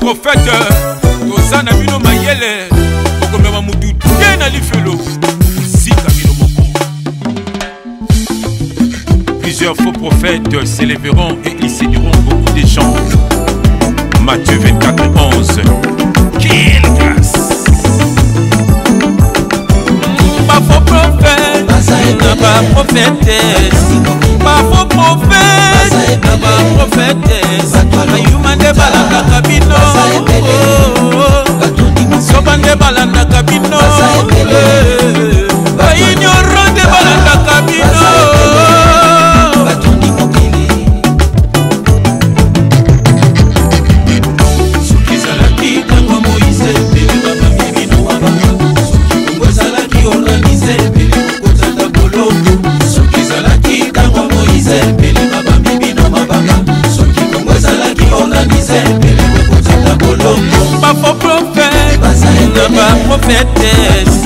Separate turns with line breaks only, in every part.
Bafaux prophète, toza na bino mayele, bokomema mutu te na lifelo, bokosika bino moko. Plusieurs faux prophètes s'élèveront et ils séduiront beaucoup de gens. Matthieu 24, 11. Quelle grâce! Bafaux prophète, na ba prophétesse, bafaux prophète, na ba prophétesse, bayuma nde balandaka bino, soba nde balandaka bino, baignoro nde balandaka bino.
Soki ezalaki ntango Moïse, mbele babambi bino mabanga. Soki Kongo ezalaki organise, mbele bokotata boloko. Soki ezalaki ntango Moïse, mbele babambi bino mabanga. Soki Kongo ezalaki organise, mbele bokotata boloko.
Bafaux prophète na ba prophétesse,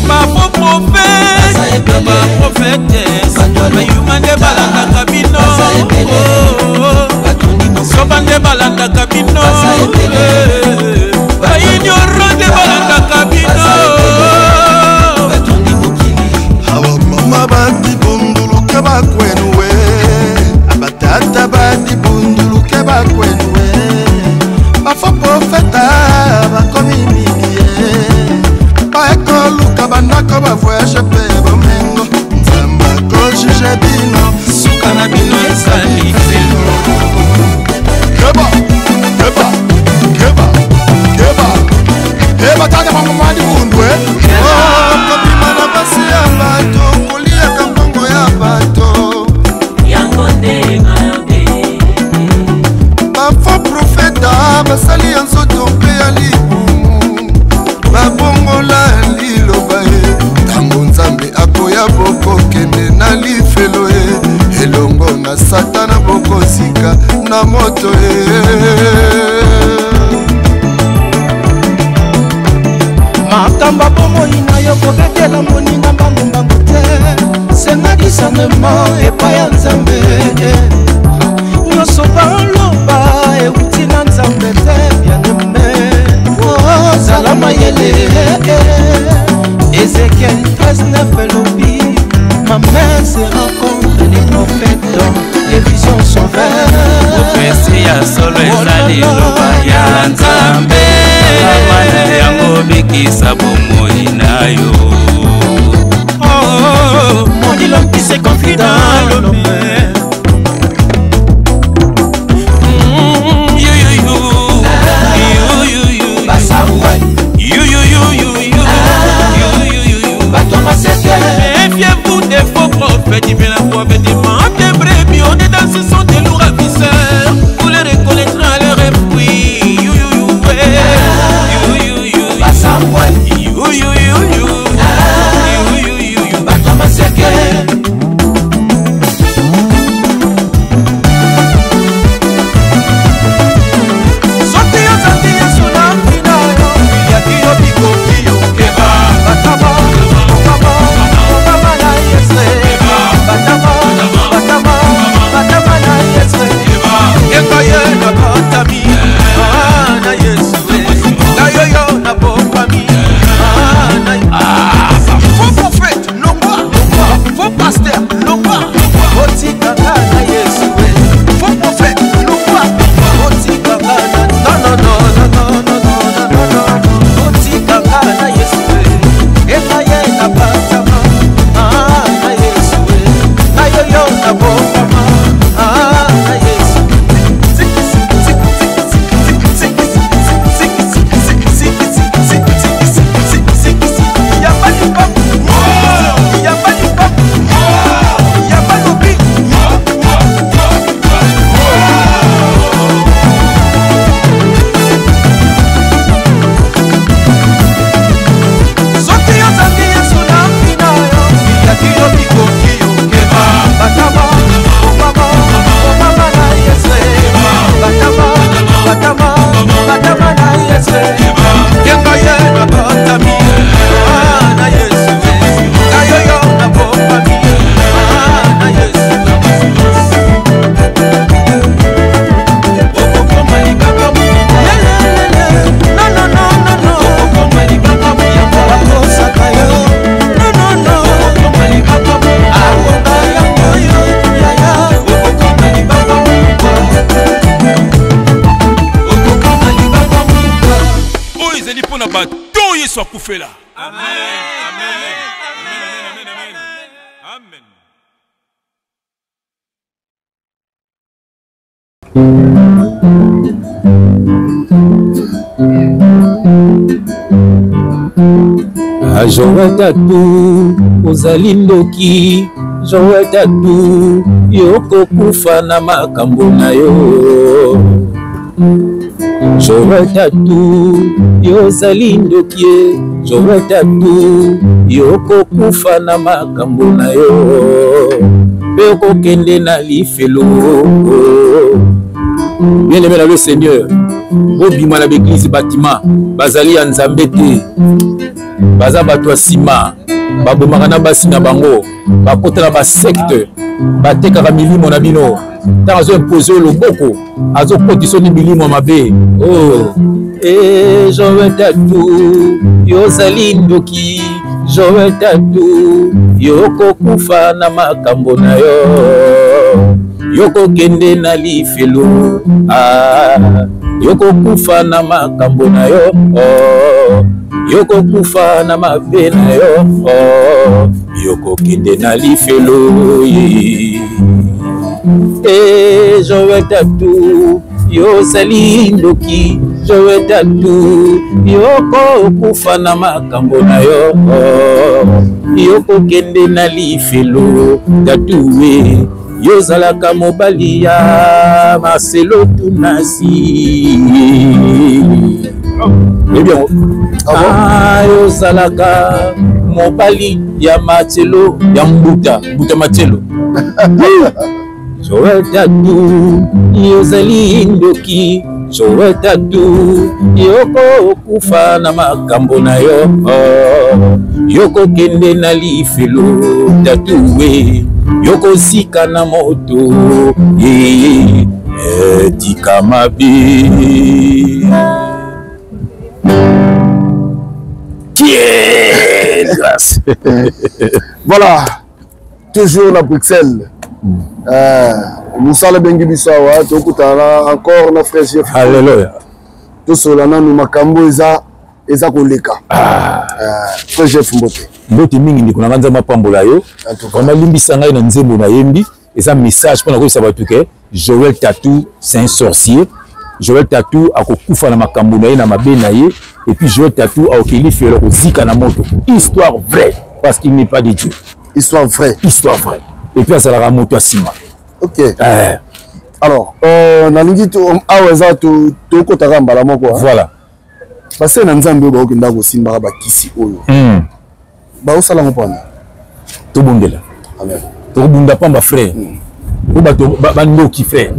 bafaux prophète na ba prophétesse, bayuma nde balandaka bino, soba nde balandaka bino, baignoro nde balandaka bino.
Awa mama badibunduluke bakwenuwe, abatata badibunduluke bakwenuwe, bafaux profeta bakomi mingi ye, baekoluka bandako bavoyage mpe bomengo, Nzambe akojuge bino,
suka na bino ezali felo.
Keba, keba, keba, keba, keba tata mama dibundwe. Oh, kobima na basi ya bato, koliaka mbongo ya bato,
yango nde mabe.
Bafaux profeta basali ya nzoto mpe ya libumu, babongola liloba ye. Ntango Nzambe akoya, bokokende na lifelo ye elongo na Satana, bokozika na moto ye.
Makambo bomoi na yo, kobetela moninga mbangumbangu te, senga discernement epai ya Nzambe. Nyonso baloba euti na Nzambe te, bien-aimé, ozala mayele. Ezekiel 13:9 elobi: ma main sera contre les prophètes dont les visions sont vaines.
Prophétie ya solo eza liloba ya Nzambe, kangama na yango, bikisa bomoi na yo.
Oh,
Maudit l'homme qui se confie dans l'homme.
You, you, you. You, you, you. You, you, you, you, you. You, you, you, you. Méfiez-vous des faux prophètes, ils viennent à vous avec des mantes des brebis, on est dans ce sont des loups ravisseurs. Vous les reconnaîtrez à leur fruit. You, you, you, ouais. You, you, you. You, you, you, you. Yesu akufela. Amen. Amen. Amen. Amen. Amen.
Ah, Joël Tatu, ozali ndoki. Joël Tatu, yo kokufa na makambo na yo. Joël Tatu, yo ozali ndoki. Joël Tatu, yo kokufa na makambo na yo. Mpe okokende na lifelo. Bien-aimé dans le Seigneur, bobima na baeglise batima bazali ya Nzambe te, baza bato ya nsima, babomaka na basi na bango, bakota na basekte, batekaka milimo na bino. Ntango azo impose yo loboko, azokotisa ni milimo mabe. Oh. Eh, Joël Tatu, yo ozali ndoki. Joël Tatu, yo okokufa na makambo na yo, yo kokende na lifelo. Ah, yo kokufa na makambo na yo, oh, yo kokufa na mabe na yo, oh, yo kokende na lifelo. Yeah. Eh, Joël Tatu, yo ozali ndoki. Joël Tatu, yo kokufa na makambo na yo, yo kokende na lifelo. Tatu, yo ozalaka mobali ya Marcelo Tunasi. Oyebi yango? Ah, yo ozalaka mobali ya Marcelo ya Mbuta, Mbuta Marcelo. Joël Tatu, yo ozali ndoki. Joël Tatu, yo kokufa na makambo na yo, yo kokende na lifelo. Tatu, yo kozika na moto. Tika mabe. Quelle grâce.
Voilà, toujours na Bruxelles. Mosala ebengi biso awa, tokutana encore na frère Jeff.
Alléluia.
Tosola nanu makambo eza eza koleka. Frère Jeff, mbote.
Mbote mingi ndeko na nga, Nzambe apambola yo. Vraiment limbisa ngai na nzembo nayembi, eza message mpona koyebisa bato ke Joël Tatu c'est un sorcier. Joël Tatu akokufa na makambo na ye, na mabe na ye. Et puis Joël Tatu akokeli felo, kozika na moto. Histoire vraie, parce qu'il n'est pas de Dieu.
Histoire vraie.
Histoire vraie. Et puis azalaka moto ya nsima.
Ok. Alors, nalingi awa eza tokotaka mbala moko.
Voilà.
Basali na Nzambe oyo baokenda kosimbaka bakisi oyo. Baosala ngo mpona
tobondela.
Amen.
Tokobunda pamba frère. Po bato bandoki frère.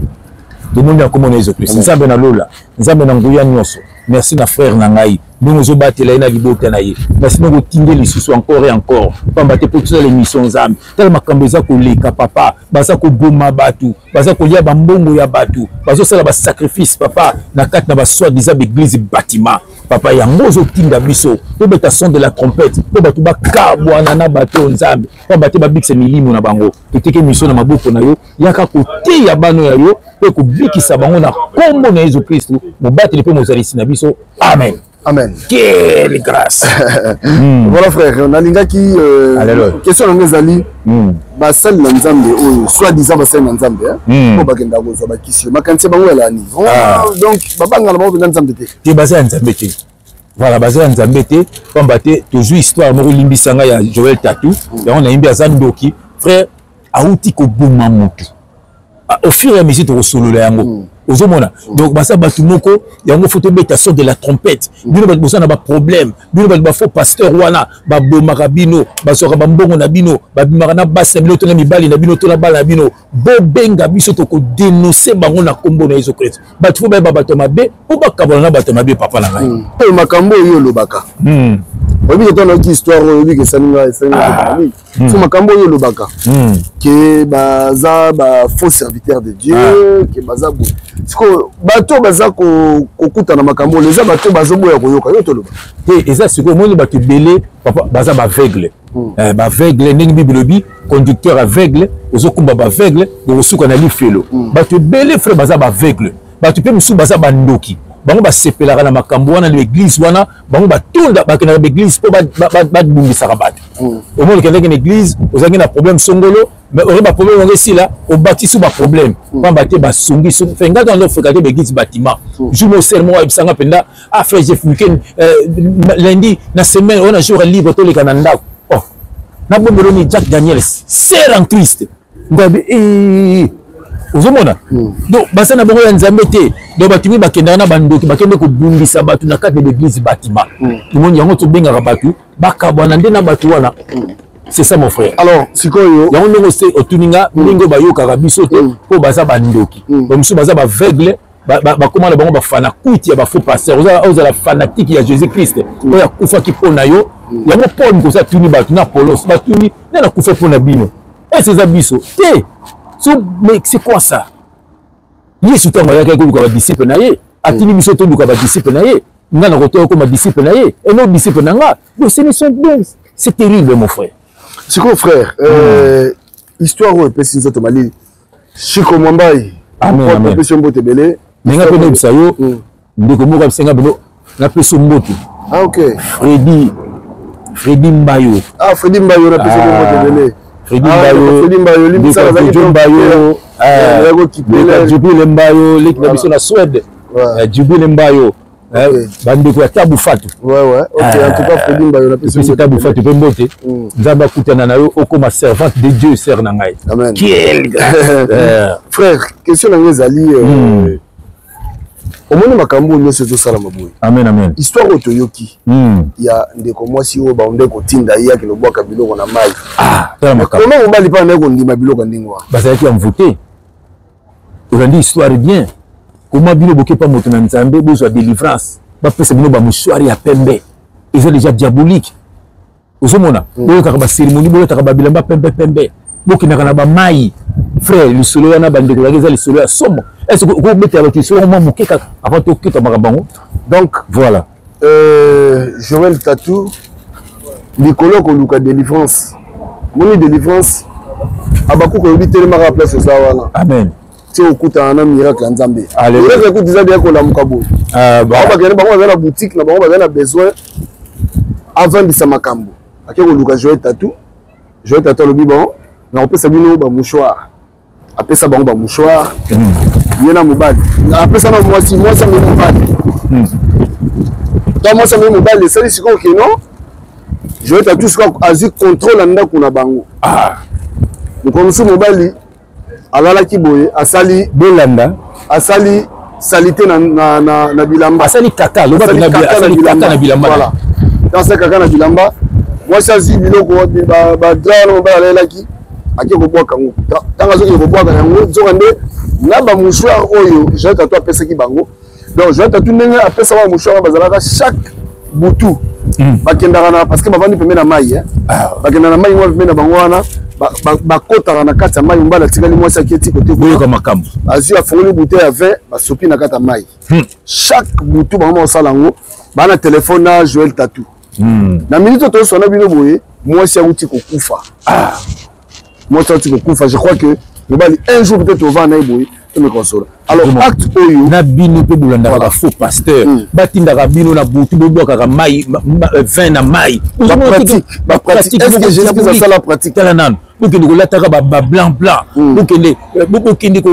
Tobondela komona Yesu Christ. Nzambe na lola, Nzambe na nguya nyonso. Merci na frère na ngai. Ndenge ozobatela ye na libota na ye. Merci ndenge otinde lisusu encore et encore. Pamba te po tosala émission Nzambe. Tala makambo eza koleka papa, baza koboma bato, baza kolia bambongo ya bato, bazosala ba sacrifice papa na kati na ba soi-disant église bâtiment. Papa yango ozotinda biso tobeta son de la trompette po bato bakabwana na bato Nzambe, pamba te babikisa milimo na bango. Toteki mission na maboko na yo, yaka koteya bano ya yo pe kobikisa bango na kombo na Yesu Kristu, mobateli pe mozalisi na biso. Amen.
Amen.
Quelle grâce.
Voilà frère, nalingaki question nango ezali basali na Nzambe oyo soi-disant basali na Nzambe, po bakenda kozwa bakisi makanisi bango ya lani. Donc babangana bango mpenza Nzambe te.
Te, baza ya Nzambe te. Voilà, baza ya Nzambe te, pamba te tozwi histoire moko limbisa ngai ya Joël Tatu, yango nayembi aza ndoki. Frère, auti koboma motu. Au fur et à mesure tokosolola yango. Ozomona. Donc baza bato moko yango faut tobeta son de la trompette. Bino bato boza na ba problème, bino bato ba faux pasteur wana babomaka bino, bazwaka ba mbongo na bino, babimaka na basi na bino to na mibali na bino to na bana na bino. Bobenga biso tokodénoncer bango na kombo na Yesu Christ. Bato faut bayeba bato mabe po bakabwana na bato mabe papa na ngai.
Oyo makambo oyo olobaka. Oyebi ke tona oki histoire oyo oyebi ke esali ngai, esali ngai. So makambo oyo olobaka ke baza ba faux serviteurs de Dieu, ke baza boye. Siko bato baza kokutana makambo oyo eza bato bazoboya koyoka yo toloba.
Te, eza sikoyo omoni bato ebele papa baza ba aveugle. Ba aveugle ndenge Bible elobi, conducteur aveugle, ozokumba ba aveugle, okosuka na lifelo. Bato ebele frère baza ba aveugle. Bato pe mosusu baza ba ndoki. Bango basepelaka na makambo wana na église wana, bango batonda bakendaka ba église mpo babungisaka bato. Omoni, okendaki na église, ozalaki na problème songolo, mais oyo baproblème yango esila, obakisi baproblème, pamba te basungi fe. Ngai tanda ofréquente baéglise bâtiment, jour mo ser moko ayebisanga mpenza: "Ah frère Jeff, weekend, lundi na semaine oyo na jour ya libre, toleka na ndako." Oh, nabombeloni Jack Daniels, sœur en Christ ngabi. Ozomona, donc baza na bango ya Nzambe te. Donc bato mingi bakendaka na bandoki, bakende kobundisa bato na kati ya l'église bâtiment. Omoni, yango tobengaka bato bakabwana nde na bato wana. C'est ça, mon frère.
Alors sikoyo,
yango ndenge ose otuni nga, ndenge oyo bayokaka biso te, mpo baza bandoki, bamosusu baza baaveugle, bakóma na bango bafanakuti ya bafaux pasteur. Ozala fanatique ya Jésus Christ oyo akufaki mpo na yo. Yango Paul mokosi atuni bato na Polos, batuni nde nakufa mpo na bino, ese eza biso te? So, mais c'est quoi ça? Yesu ntango ayaki koluka badisciple na ye, atindi biso toluka badisciple na ye. Nga na kotoya okoma disciple na ye, eno disciple na nga. Donc ce ne sont, donc c'est terrible, mon frère.
Sikoyo frère, histoire oyo epesi nzoto malili. Chiko Mwambai.
Amen, amen.
Epesi yo mbote ebele.
Me nga mpe nayebisa yo, ndeko moko abisenga bino, napesi yo mbote.
Ah ok.
Fredi Mbayo.
Ah, Fredi Mbayo, napesi yo mbote ebele.
Fredi Mbayo.
Fredi Mbayo, limbisa.
Jojo Mbayo, Jubile Mbayo, leki na biso na Suède, Jubile Mbayo, bandeko ya Tabu Fatu.
Ouais, ok, en tout cas Fredi Mbayo, napesi
epesi Tabu Fatu mpe mbote. Nzambe akutana na yo, okoma servante de Dieu, sœur na ngai.
Amen.
Quelle grâce!
Frère, question na ngai ezali, omoni makambo oyo nyonso ezosalama boye.
Amen, amen.
Histoire oyo toyoki ya ndeko mwasi oyo baonde kotinda ye akende kobwaka biloko na mai.
Ah, tala makambo.
Koma mobali mpe andaki kondima biloko ya ndenge wana?
Bazalaki ya mvute. Olandi histoire bien. Koma bino bokepa moto na Nzambe, bozwa délivrance, bapesa bino bamouchoir ya pembe, eza déjà diabolique. Ozomona, boyokaka bacérémonie, boyotaka babilamba pembe pembe, bokendaka na bamai. Frère, lisolo wana bandeko naki, eza lisolo ya somo. Est ce okobetela bato lisolo mwa moke kaka avant tokita makambo yango?
Donc
voilà.
Joël Tatou, likolo koluka délivrance, moni délivrance abakuka oyebi, telemaka place oza wana.
Amen.
Ti okutana na miracle ya Nzambe.
Alléluia.
Miracle ekuti eza deya kolamuka boye.
Ah,
bango bakende, bango baza na boutique na bango, baza na besoin avandisa makambo, ake koluka Joël Tatou. Joël Tatou alobi: "Bon, nakopesa bino bamouchoir." Apesa bango bamouchoir, ye na mobali, apesa na mwasi, mwasi yango mobali. To mwasi yango mobali esali sikoyo keno Joël Tatou sikoyo azwi contrôle ya ndako na bango. Mokolo mosusu mobali alalaki boye, asali
Bolanda.
Asali salite na bilamba.
Asali kaka, loba.
Asali
mpena
kaka na
asali kaka na bilamba.
Voilà, ntango asali kaka na bilamba, mwasi azwi biloko, badra wana mobali alalelaki, ake kobwaka yango. Ntango azokende kobwaka yango, nzoka nde na bamouchoir oyo Joël Tatou apesaki bango. Donc Joël Tatou, ndenge apesa ba mouchoir, bazalaka chaque butu bakendaka na, parce que bavandi pembeni na mai, eh. Bakendaka na mai wana pembeni na bango wana, bakotaka na kati ya mai. Mobali atikali, mwasi aketi kote.
Boyoka makambo.
Azwi, afungoli bouteille ya vin, basopi na kati ya mai. Chaque butu bango bakosala yango, baa na telefone na Joel Tatou. Na minute oyo tozoswana bino boye, mwasi awuti kokufa. Mwasi awuti kokufa. Je crois que mobali, un jour peut-être ovanda na ye boye, tomeka kosola. Alors acte oyo
Na bino mpe bolandaka bafaux pasteur, batindaka bino na butu bobwakaka mai, vin na mai.
Bapratique, bapratique. Est-ce que Jésus Christ asala pratique?
Tala nano, bokende kolataka bablanc blanc, bokende bokende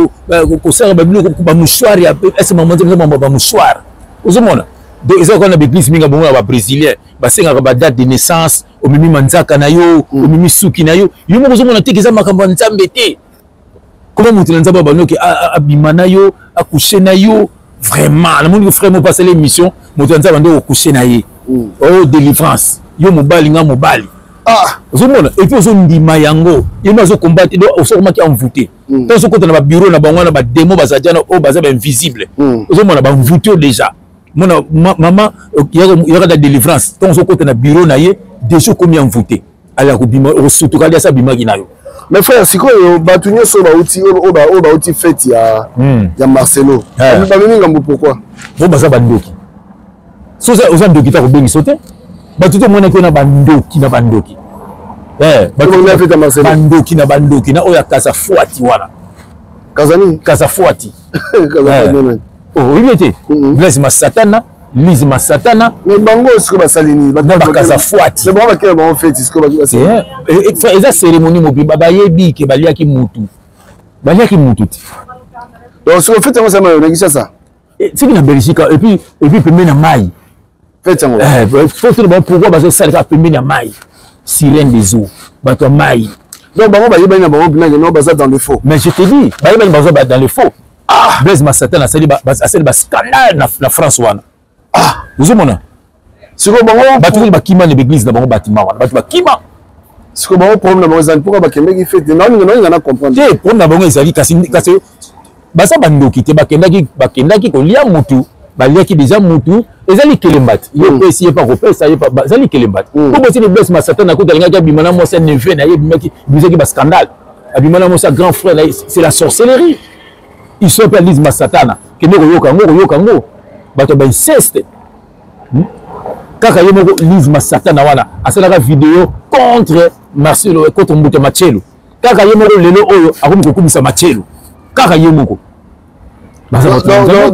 kosala babiloko, bamouchoir ya ese mambo, bamouchoir. Ozomona, donc eza kaka na baeglise mingi bongo ya babrésilien, basengaka badate de naissance, omemi manzaka na yo, omemi suki na yo, yo moko ozomona teke eza makambo ya Nzambe te. Koma moto na Nzambe abanoki abima na yo, acouche na yo. Vraiment, namoni ko frère moko asala émission, moto ya Nzambe ande ocouche na ye, oh, délivrance, yo mobali, nga mobali. Ozomona, et puis ozondima yango, ye mo azokombate. Donc osokomaki envoûté. Ntango ozokota na babureau na bango wana, bademo baza diana oyo baza bainvisible. Ozomona baenvoûté oyo déjà. Mona mama yaka na délivrance, ntango ozokota na bureau na ye, déjà okomi envoûté. Aya kobima, okosutuka ali asi abimaki na yo.
Mais frère, sikoyo bato nyonso oyo bauti, oyo bauti fête ya Marcelo, bamemi ngambo pourquoi?
Po baza bandoki. So oza ndoki ta kobengisa te. Bato to omonaki wana, bandoki na bandoki.
Fête ya Marcelo.
Bandoki na bandoki na oyo ya Kaza Fuati wana.
Kazani.
Kaza Fuati.
Kaza.
Oh, oyebi te Blaise Masatana, Lise Masatana.
Mais bango sikoyo basali nini?
Na bakaza fuati.
Mais bango bakela bango feti sikoyo
basali. Eh, eh, eh, eza cérémonie mobimba bayebi ke baliaki mutu. Baliaki mutu te.
Donc sikoyo feti yango sama na Kinshasa.
Soki na Belgique et puis pembeni na mai.
Feti yango.
Eh, faut tout bango pourquoi bazosala kaka pembeni ya mai. Sirène des eaux, bato ya mai.
Donc bango bayebani na bango mpena non baza dans le faux.
Mais je te dis, bayebani baza dans le faux. Ah! Blaise Masatana asali asali ba scandale na France wana. Ah! Ozomona?
Sikoyo bango
bato mingi bakima na église na bango batima wana. Bato bakima.
Sikoyo bango problème na bango ezali pourquoi bakendaki fête na olinga na olinga na comprendre.
Te problème na bango ezali kasi baza bandoki te bakendaki kolia mutu baliaki deja mutu ezali kelemba te yo opesi ye mpe akopesa ye ezali kelemba te po bosini Blaise Masatana kutu alingaki abima na mwasi ya neveu na ye ebimaki ebimisaki bascandale abima na mwasi ya grand frère na ye. C'est la sorcellerie. Histoire mpe ya Lise Masatana, kende koyoka yango, koyoka yango bato ya bainceste. Kaka ye moko Lise Masatana wana asalaka video contre Marcelo, contre Mbuta Machelo. Kaka ye moko lelo oyo akomi kokumisa Machelo, kaka ye moko.
Donc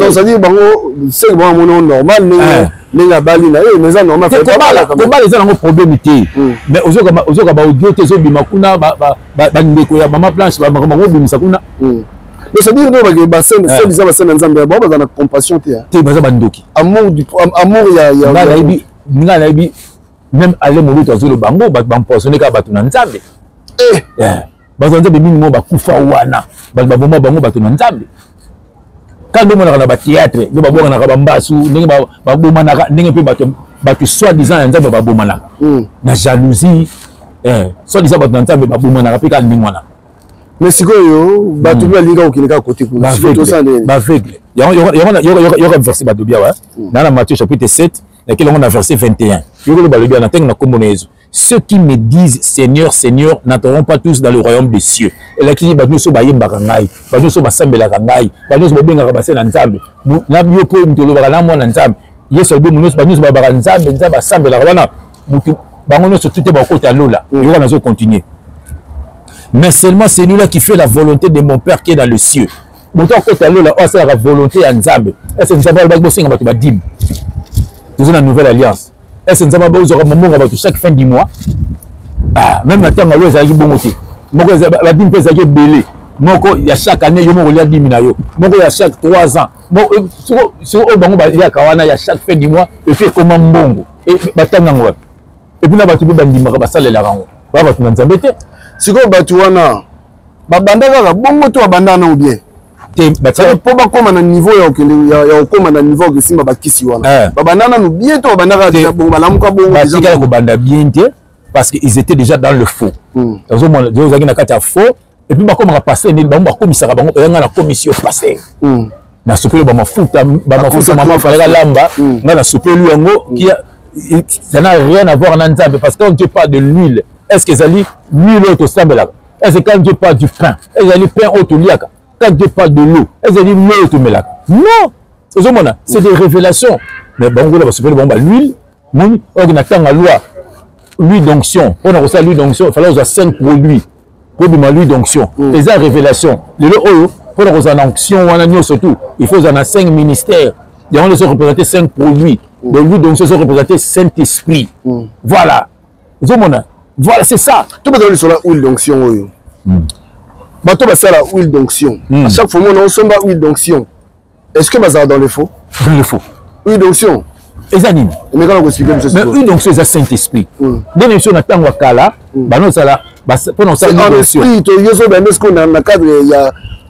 c'est-à-dire bango seke bango amoni normal ndenge ndenge abali na ye, mais eza normal.
Kobala eza nango problème te, mais ozoka baaudio te ezobima kuna, bandeko ya mama Blanche bamakambo bango obimisa kuna.
Mais c'est-à-dire nde bake basene soi-disant basene ya Nzambe, bango baza na compassion te.
Te, baza bandoki.
Amour du amour ya
Ngai nayebi, ngai nayebi même Ale Moluto azoloba yango, bato baempoisonne kaka bato na Nzambe. Bato na Nzambe mingi mo bakufa wana, bato baboma bango bato na Nzambe. Kaka nde omonaka na bathéâtre nde babwakanaka bambasu, ndenge babomanaka, ndenge mpe bato soi disant ya Nzambe babomanaka na jalousie. Soi disant bato na Nzambe babomanaka mpe kaka ndenge wana.
Mais sikoyo bato mpe balingi kokende kaka kote kuna.
Baaveugle yoka verset balobi awa na Matthieu chapitre 7, nakeli yango na verset 21. Yokolo balobi na ntango na nkombo na Yesu: "Ceux qui me disent Seigneur, Seigneur n'entreront pas tous dans le royaume des cieux." Elakisi bato nyonso bayembaka ngai, bato nyonso basambelaka ngai, bato nyonso babengaka base na Nzambe na yo mpo moto olobaka na mwana Nzambe. Yesu alobi nyonso, bato nyonso balobaka Nzambe, Nzambe, asambelaka wana motu, bango nyonso tu te bakota lola. Yoka, nazo continuer: "Mais seulement celui-là qui fait la volonté de mon Père qui est dans le cieux." Moto akota lola oyo asalaka volonté ya Nzambe. Ese Nzambe alobaki bosenga bato badime? Toza na nouvelle alliance. Ese Nzambe bozwaka mombongo bato chaque fin du mois? Ah, même na ntango alo ezalaki bongo te. Moko badime mpe ezalaki ebele, moko ya chaque année, yo moko olia dime na yo, moko ya chaque 3 ans. Siko oyo bango baliaka wana ya chaque fin du mois, et puis ekoma mbongo, batanga yango wapi? Et puis na bato mpe bandimaka, basalelaka yango, baa bato na Nzambe te.
Sikoyo bato wana babanda kaka bongo to babanda nango bien?
Te.
Mpo bakóma na niveau ya okende ya kokóma na niveau ya kosimba bakisi wana, babanda nanu bien to babanda kaka bongo, balamuka bongo?
Batikala kobanda bien te, parce que ils étaient déjà dans le faux. Ozomona, ozalaki na kati ya faux et puis bakomaka pasteur nini, bango bakomisaka bango oya ngai nakomisi yo pasteur, nasopeli bamafuta, bamafuta mama falaka lamba, ngai nasopeli yango. Ça n'a rien à voir na Nzambe, parce que quand Dieu parle de l'huile, est ce que ezali l'huile oyo tosambelaka? Est ce que quand Dieu parle du pain, ezali pain oyo toliaka? Quand Dieu parle de l'eau, ezali l'eau oyo tomelaka? Non, ozomona, c'est des révélations. Mais bango kuna basopeli bango bahuile moni oyo na ntango ya loi, l'huile d'onction. Mpona kosala l'huile d'onction, fallait ozwa 5 produits po bima l'huile d'onction. Eza révélation. Lelo oyo, mpona kozala na onction wana nyonso tout, il faut ozala na 5 ministères. Yango nyonso représenter 5 produits. Donc l'huile d'onction ezo représenter Saint Esprit. Voilà, ozomona, voilà, c'est ça.
To bazala lisolo ya huile d'onction oyo, bato basala huile d'onction, à chaque fois mona osomba huile d'onction, est-ce que bazala dans le faux?
Dans le faux.
Huile d'onction
eza nini?
Emekana koexpliquer biso.
Mais huile d'onction eza Saint Esprit. Ndenge biso na ntango ya kala bano ozala mpona
osala esprit, yo ozobanda sikoyo na cadre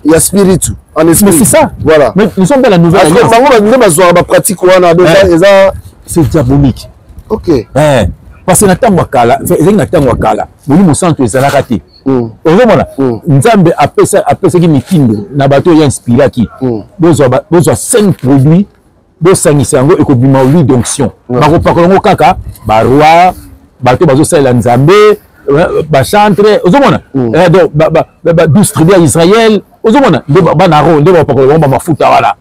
ya spiritu en esprit.
Mais c'est ça.
Voilà.
Mais nous sommes dans la nouvelle
alliance. Bango nde bazwaka bapratique wana, eza
C'est diabolique. Parce que na ntango ya kala, ezalaki na ntango ya kala, Molimo Santo ezalaka te. Ozomona, Nzambe apesaki mitindo na bato oyo inspiraki: bozwa cinq produits, bosangisa yango, ekobima huile d'onction. Bakopakola yango kaka baroi, bato bazosalela Nzambe, bachantre. Ozomona, donc 12 tribus ya Israël, ozomona, nde bana ro nde bapakola bango bamafuta wana.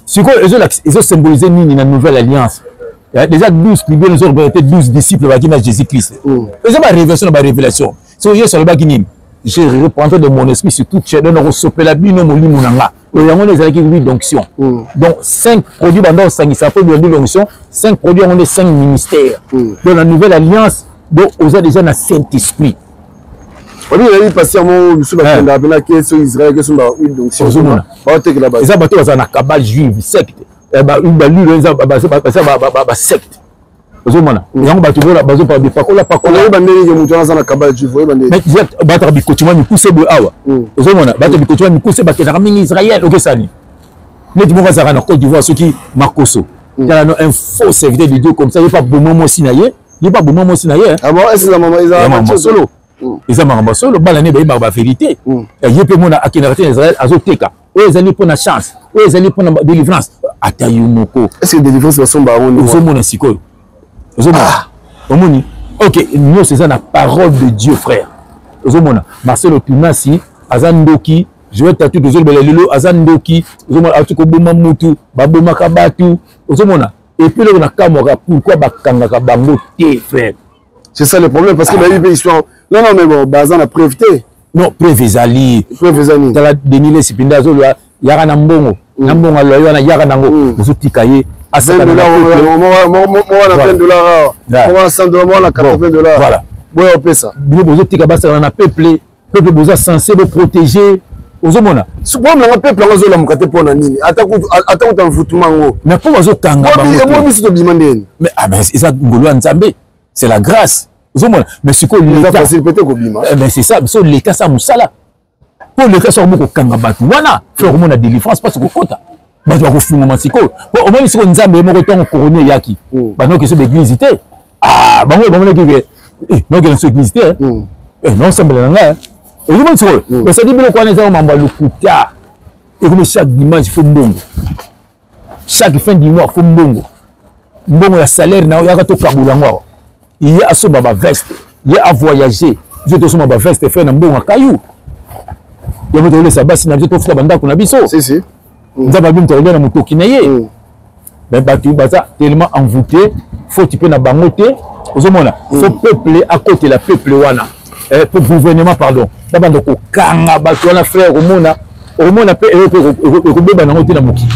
Sikoyo ezosymboliser nini na nouvelle alliance? Déjà 12 tribus ezo représenter 12 disciples baki na Jésus Christ. Eza barévélation na barévélation. Soki Yesu alobaki nini? "Je répandrai de mon esprit sur toute chair", donc nakosopela bino molimo na nga. Oyo yango nde ezalaki huile d'onction. Donc 5 produits banda osangisa mpo huile d'onction, 5 produits yango nde 5 ministères. Donc la nouvelle alliance, donc oza déjà na Saint-Esprit.
Obi ezali pasteur moko mosusu bakendaka mpe na keso Israël keso ba huile d'onction.
Ozomona.
Baotekela bato.
Eza bato bazala na cabale juive, secte. Ba huile eza ba secte. Ozomona yango bato bola bazopa bipakola pakola.
Oyeba ndenge ke moto wana aza na cabale juive, oyeba ndenge.
Bataka bikotima mikuse boye awa. Ozomona bato bikotima mikuse bakendaka mingi Israël okesani. Neti moko azalaka na Côte d'Ivoire soki Makoso. Tala no un faux serviteur de Dieu comme ça, ye pa boma mwasi na ye, ye pa boma mwasi na ye.
Ah bon, est-ce que la maman eza
makambo solo? Eza makambo solo, bana ne bayebaka ba vérité. Ye pe mona akendaka te na Israël azoteka. Oyo ezali mpo na chance, oyo ezali mpo na délivrance. Ata yo moko.
Est-ce que délivrance basomba yango nini?
Ozomona sikoyo. Ozomona. Omoni? Ok, nyonso eza na parole de Dieu, frère. Ozomona. Marcelo Tunasi aza ndoki. Joël Tatu tozolobela lelo aza ndoki. Ozomona ati koboma mutu, babomaka batu. Ozomona. Et puis eloko nakamwaka pourquoi bakangaka bango te, frère.
C'est ça le problème parce que bayebi mpe histoire. Non non mais bon, baza na preuve te.
Non, preuve ezali.
Preuve ezali.
Tala Denis Lessi Pinda azoloba yaka na mbongo. Na mbongo aloyi wana yaka nango. Ozotika ye.
Asaka na moko na 20 dollars, moko na 100 dollars, moko na 80 dollars.
Voilà.
Boya opesa.
Bino bozotika basala na peuple, peuple boza censé bo protéger. Ozomona.
Problème yango peuple yango azolamuka te mpo na nini? Ata kutu mvutuma yango.
Mais mpo bazokanga bango.
Yango biso tobima ndeni.
Mais ah ben eza ngolu ya Nzambe, c'est la grâce. Ozomona. Mais sikoyo
l'État facile peut-être kobima.
Mais c'est ça, so l'État sa musala. Po l'État so moko kanga bato wana, faut komona délivrance parce que kokota. Bato bakofungama sikoyo. Po omoni sikoyo Nzambe moko ntango corona eyaki. Banoki so l'église te. Ah bango bamonaki ke eh noki na so église te. Eh non sambela na ngai. Ozomoni sikoyo. Basali biloko wana eza mambo ya lokuta. Ekomi chaque dimanche faut mbongo. Chaque fin du mois faut mbongo. Mbongo ya salaire na yaka tokabola yango awa. Ye asomba ba veste, ye a voyager. Biso tosomba ba veste frère na mbongo ya kayu. Yango tolesa basi na biso tofuta bandako na biso.
Si si.
Nzambe abi moto akolia na motoki na ye. Mais bato baza tellement envoûté, faute mpe na bango te. Ozomona, faut peuple akotela peuple wana. Pour gouvernement pardon. Babanda kokanga bato wana frère komona, okomona pe eloko ekobeba nango te na mokili.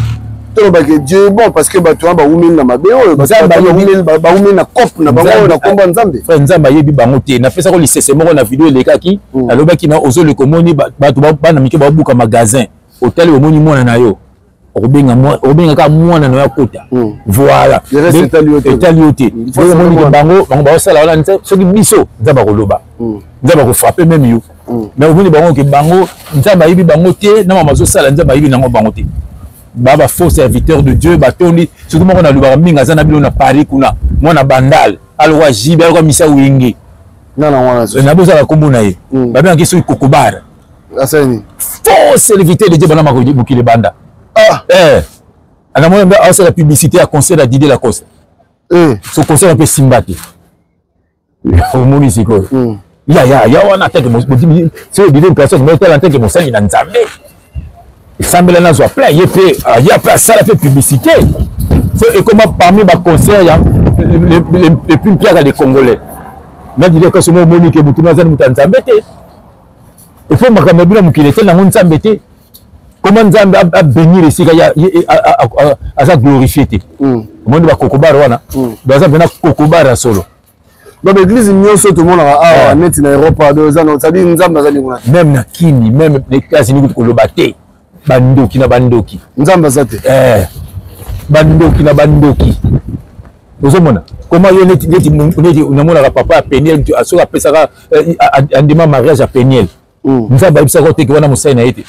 Tolobaka Dieu est bon parce que bato wana bawumeli na mabe oyo, bawumeli na cope na bango oyo na kombo ya Nzambe.
Frère Nzambe ayebi bango te. Napesaka lisese moko na video elekaki, nalobaki na ozoleka omoni bato bana mike babuka magasin, otali omoni mwana na yo. Okobenga okobenga kaka mwana na yo akota. Voilà. Etali yo te. Omoni ke bango bango baosala wana soki biso Nzambe akoloba. Nzambe akofrappe même yo. Mais omoni bango ke bango Nzambe ayebi bango te, na mama azosala Nzambe ayebi nango bango te. Ba ba faux serviteur de Dieu batondi surtout moko nalobaka mingi aza na bino na Paris kuna mwana Bandal alokwa JB alokwa Misa Wenge.
Nana wana
na bozala kombo na ye. Babengaki soki Kokobar.
Asani.
Faux serviteur de Dieu bana mokili banda.
Ah.
Eh. Ana mona asala publicité ya concert ya Didier Lacoste.
Eh.
So concert un peu simba te. Omoni sikoyo. Ya ya ya wana atake soki ebimi personne moko tala atake mosali na Nzambe. Esambela nazwa plein ye pe ya pe asala pe publicité. So ekoma parmi ba concert ya les plus mpiaka des Congolais. Na Didier Lacoste mo omoni ke motu azali moto ya Nzambe te. Il faut makambo ya bino mokili etali nango Nzambe te. Comment Nzambe a bénir esika ya aza glorifié te. Omoni ba kokobar wana, baza mpena kokobar ya solo.
Donc église nyonso tomonaka awa neti na Europe donc eza na c'est-à-dire Nzambe aza lingo na
même na Kini, même na États-Unis kutu koloba te. Bandoki na bandoki.
Nzambe aza te.
Bandoki na bandoki. Ozomona comment yo neti neti neti namonaka papa ya Peniel soki apesaka andima mariage ya Peniel. Nzambe ayebisaka te ke wana mosali na ye te.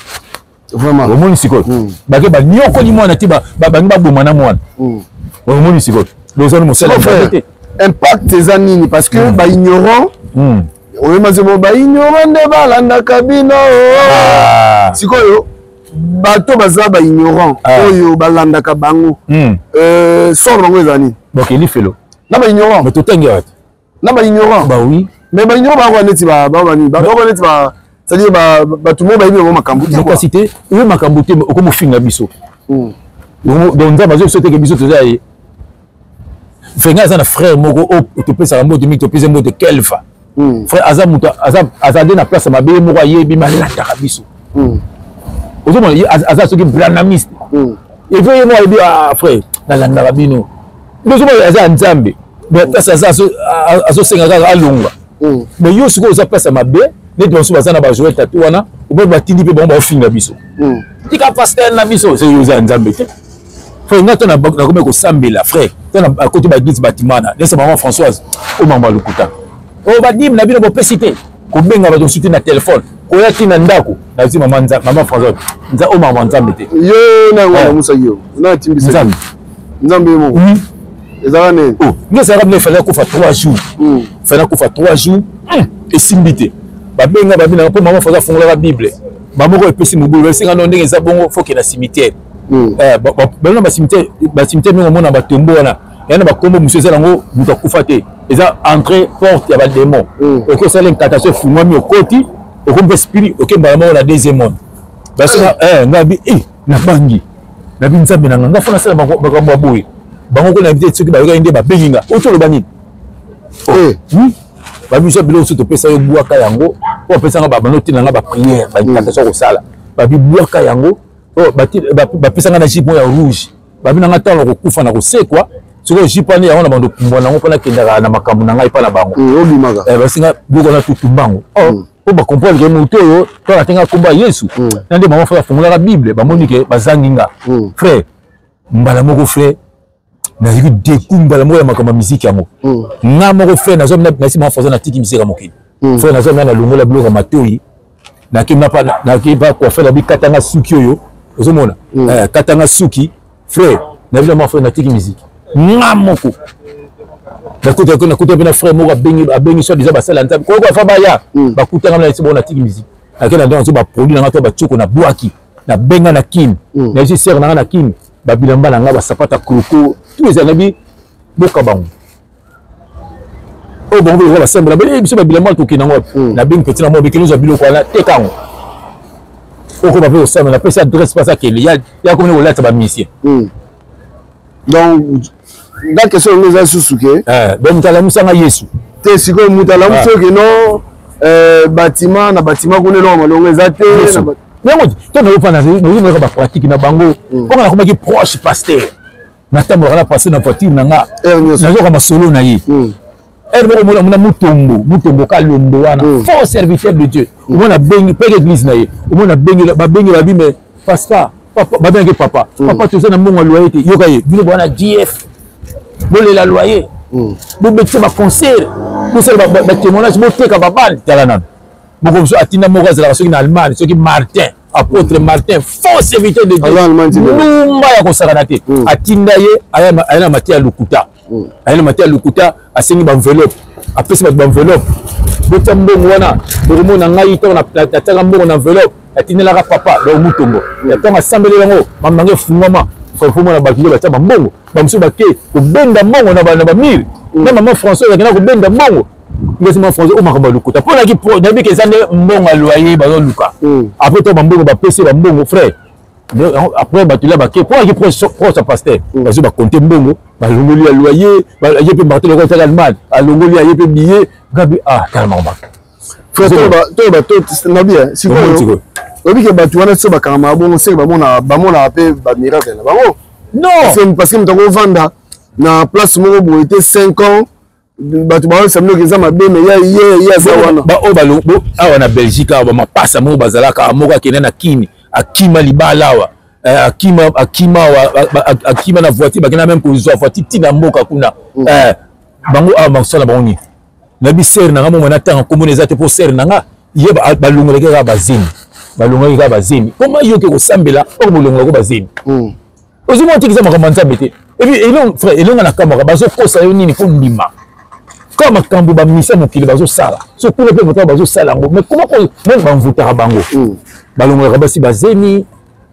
Vraiment.
Omoni sikoyo. Bake banyokoli mwana te bangi baboma na mwana. Omoni sikoyo. Lozali mosali na Nzambe te.
Impact eza nini parce que ba ignorant oyeba nzembo ba ignorant nde balandaka bino. Sikoyo bato baza ba ignorant oyo balandaka bango. Sort bango eza nini?
Donc elifelo.
Na ba ignorant.
Mais totangi wapi?
Na ba ignorant.
Bah oui.
Mais ba ignorant ba neti ba ba nini? Ba ba neti ba c'est-à-dire ba bato mo bayebi bango makambo te.
Makasi te, oyo makambo te okomofinga biso. Donc Nzambe azo biso te ke biso toza ye. Frère aza na frère moko oyo topesaka mbote mingi, topesa mbote Kelva. Frère aza moto aza aza nde na place mabe moko ayebi malataka biso. Ozomona aza soki branamiste. Evo ye moko alobi, ah frère, nalandaka bino. Ozomona aza ya Nzambe, mais place aza azosenga kaka alongwa. Mais yo sikoyo oza place ya mabe, neti bamosusu baza na bajoel tatu wana, oboyi batindi mpe bango baofinga biso. Tika pasteur na biso, soki oza ya Nzambe te. Frère, nga to nakomi kosambela, frère, to nakoti ba église batimana, nesa maman Françoise, o mama lokuta. O badime na bino bopesi te, kobenga bato mosusu te na telefone, koya ti na ndako, nazwi mama mama Françoise, nza o mama Nzambe te.
Yo na yango namusaki yo, na timbisa.
Nzambe.
Nzambe ye moko. Ezalaka nini?
Oh, nde ezalaka bino efallait akufa 3 jours. Fallait akufa 3 jours, esimbi te. Babenga babinaka mpo mama Françoise afungolaka Bible. Bamoko epesi mobulu, basenga no ndenge eza bongo, faut ke na cimetière. Bana bacimetière, bacimetière mingi omona batombo wana ya na bakombo mosusu eza nango moto akufa te, eza entrée porte ya badémon. Okoki osala incantation, efungwami, okoti, okomi mpe esprit, oke mbala moko na deuxième monde. Basenga ngai bi nabangi, nabi Nzambe na nga, nga fo nasala makambo ya boye. Bango ko nayebi te soki bayokaki nde babengi nga oti oloba nini. Babiso biloko mosusu topesa yo, bwaka yango. Po bapesanga babando ntina nga baprière, baincantation kosala, babi bwaka yango. Bapesanga na jupe moko ya rouge, babi nanga ntango nakokufa na kosekwa, sikoyo jupe wana yango na bando pumbwa nango mpo nakendaka na makambo na ngai mpa na bango. Basinga biloko wana tutumba yango mpo bacomprendre ke moto oyo to natenga nkombo ya Yesu na nde mama frère afungolaka Bible, bamoni ke bazangi nga. Frère, mbala moko frère nazalaki deku mbala moko ya makambo ya miziki yango. Nga moko frère nazwa nasi mama François, natiki miziki ya mokili. Frère, nazwa nga nalongola biloko ya matoi, nake pa coiffeur, nabi katanga suki oyo ozomona, katanga suki. Frère, nabi na mama frère, natiki miziki nga moko. Nakuta mpe na frère moko abengi, abengi soit disant basala Nzambe koyoka fa baya bakutanga na esi bongo. Natiki miziki, nake na ndenge nazo baproduit nanga to batioko na bwaki, nabenga na Kine, nayebisi sere nanga na Kine, babilamba na nga, basapata croco, tout ezala, nabi boka bango oyo bango lokola basambela ba biso babilamba tokende yango wapi? Nabengi petit na mwa bekende ozwa biloko wana, teka yango, okoma mpe kosambela. Napesi adresse mpasi akende ya komini kolatisa bamisien.
Donc nga question yango eza susu ke
donc moto alamusanga Yesu.
Te, sikoyo moto alamusi oke no bâtiment na bâtiment kuna eloko malongo eza te.
Yango to nayopa nayoka bapratique na bango mponga nakomaki proche pasteur, natambolaka na pasteur na voiture na nga, nazoka masolo na ye. Ere moko omona mona Mutombo, Mutombo Kalombo wana, fort serviteur de Dieu, omona bengi peke église na ye, omona bengi babengi babi mais pasteur, papa, babengaki papa, papa, toza na mbongo ya loyer te. Yoka ye, bino bwana df bolela loyer, bobetisa baconcert, bosala batémoignage, boteka babale. Tala nano moko mosusu atinda moko azalaka soki na Allemagne, soki Martin, apôtre Martin, faux serviteur de Dieu, ndumba ya kosakana te, atinda ye aya na mateya lokuta, aye na mateya lokuta, asengi baenveloppe, apesi bato baenveloppe, botia mbongo wana, bokomona ngai ntango natiaka mbongo na enveloppe natindelaka papa. Donc Mutombo ya ntango asambeli yango, mamanga efungwama. Frère, mona bato nde batia bambongo, bamosusu bake kobenda mbongo na bamire na mama François, akenda kobenda mbongo ngesi mama François. Oyo makambo ya lokuta mpo naki nayebi ke eza nde mbongo ya loyer bazoluka. Après to bambongo bapesi bambongo, frère, après bato lia bake mpo aki proche ya pasteur, bazwi bakonte mbongo, balongoli ya loyer ye mpe Martin lokola ataka Allemagne, alongoli ya ye mpe billet. Gabi, ah, tala makambo.
Frère, to nabi sikoyo oyebi ke bato wana so bakangama bongo seke bamonaka mpe bamiracle na bango.
Non.
Parce que moto akovanda na place moko boye te 5 ans, bato baoyesa biloko eza mabe, me ya ye ye aza wana.
Baoyo awa na Belgique awa, bamapasa moko bazalaka, moko akende na Kini, akima libala awa, akima, akima awa, akima na voiture, bakenda même kozwa voiture ntina mboka kuna. Bango awa basala bango nini? Nayebi sere na nga moko, natanga nkombo eza te, mpo sere na nga ye balongolaki kaka bazemi, balongolaki kaka bazemi. Koma yoke kosambela oko bolongolako bazemi, ozomona tiki eza makambo ya Nzambe te. Et puis elonga, frère, elonga na kamwaka, bazokosa yo nini mpo ndima kaka makambo bamisa mokili bazosala so kuna mpe moto bazosala yango. Mais koma mone bamvutaka bango, balongolaka basi bazemi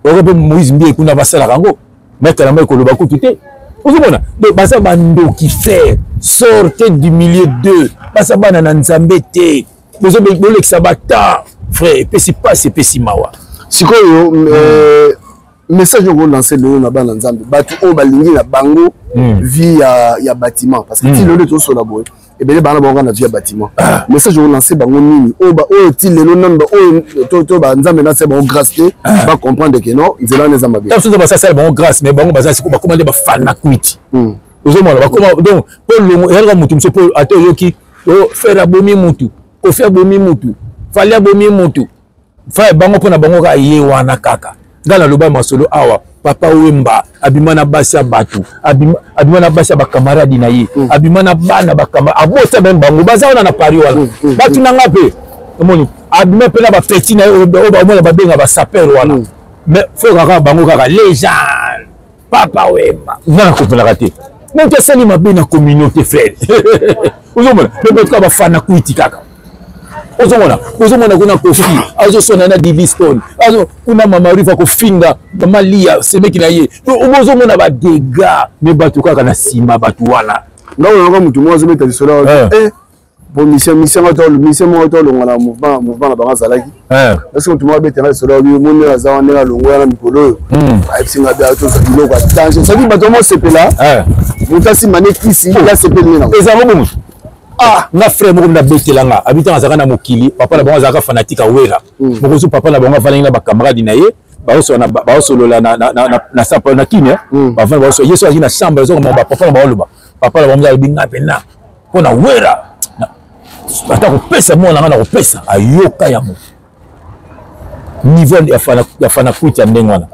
oyo mpe Moïse Mbiye kuna basalaka yango, maître na mai koloba kutu te. Ozomona baza bandoki. Frère, sorte du milieu deux, baza bana na Nzambe te, bolekisa bata. Frère, epesi mpasi, epesi mawa.
Sikoyo message oyo olancer lelo na bana Nzambe, bato oyo balingi na bango vie ya bâtiment, parce que ti lelo tozosola boye. Ebele bana bango na vie ya bâtiment. Ah. Message olancer bango nini? Oyo ba oyo ti lelo nanu ba oyo to to ba Nzambe na se bango grâce te, ah. ba comprendre que non, nzela wana eza mabe.
Tango ba sala bango grâce mais bango baza siko bakoma nde ba fanakwiti. Hmm. Ozomona bakoma donc po longo eyalaka mutu mosusu po ata oyoki oh, Ferre abomi mutu, Koffi abomi mutu, Fally abomi mutu. Frère bango pona bango kaka ye wana kaka. Nga naloba masolo awa papa Wemba abima na basi ya batu, abima, abima na basi ya ba camarade na ye, mm. abima na bana ba camarade, abota meme bango baza wana na Paris wana. Mm, mm, batu na nga pe omoni abima pe na ba petit na ye oyo baomona babenga ba sapeur wana. Mm. Mais faut kaka bango kaka légende. Papa Wemba nga nakomprenaka te moto asali mabe na communauté frère ozomona me bato kaka bafana kwiti kaka ozomona ozomona kuna kofi azosona na Didi Stone azo kuna mama Riva kofinga mama Lia semeki na ye ozomona ba dégâts me bato kaka na nsima bato wana
nga oyoka moto moko azobeta lisolo eh. eh. po mission mission moko to mission moko to longa na mouvement mouvement na bango azalaki eh. parce que moto moko abetanga lisolo oyo moni oyo aza wana ndenge alongwa wana mikolo oyo hmm. ayebisi nga bia tozwa biloko ya danger soki bato mosepela eh. moto asimba ne kisi oh. ya sepeli ne nango
ezalako bongo ah nga frère moko nabetela nga abitanga azalaka na mokili papa na bango azalaka fanatique awera hmm. mokozu papa na bango afandaki na bacamarade na ye baosolola na sapa na kini eh. hmm. bavandi baosolola ye so azalaki na chambre azokoma bapapa na baoloba papa na bango alobi nga mpena mpo na wera ata kopesa mwana nga na kopesa ayoka yango niveau ya fanakwiti ya ndenge wana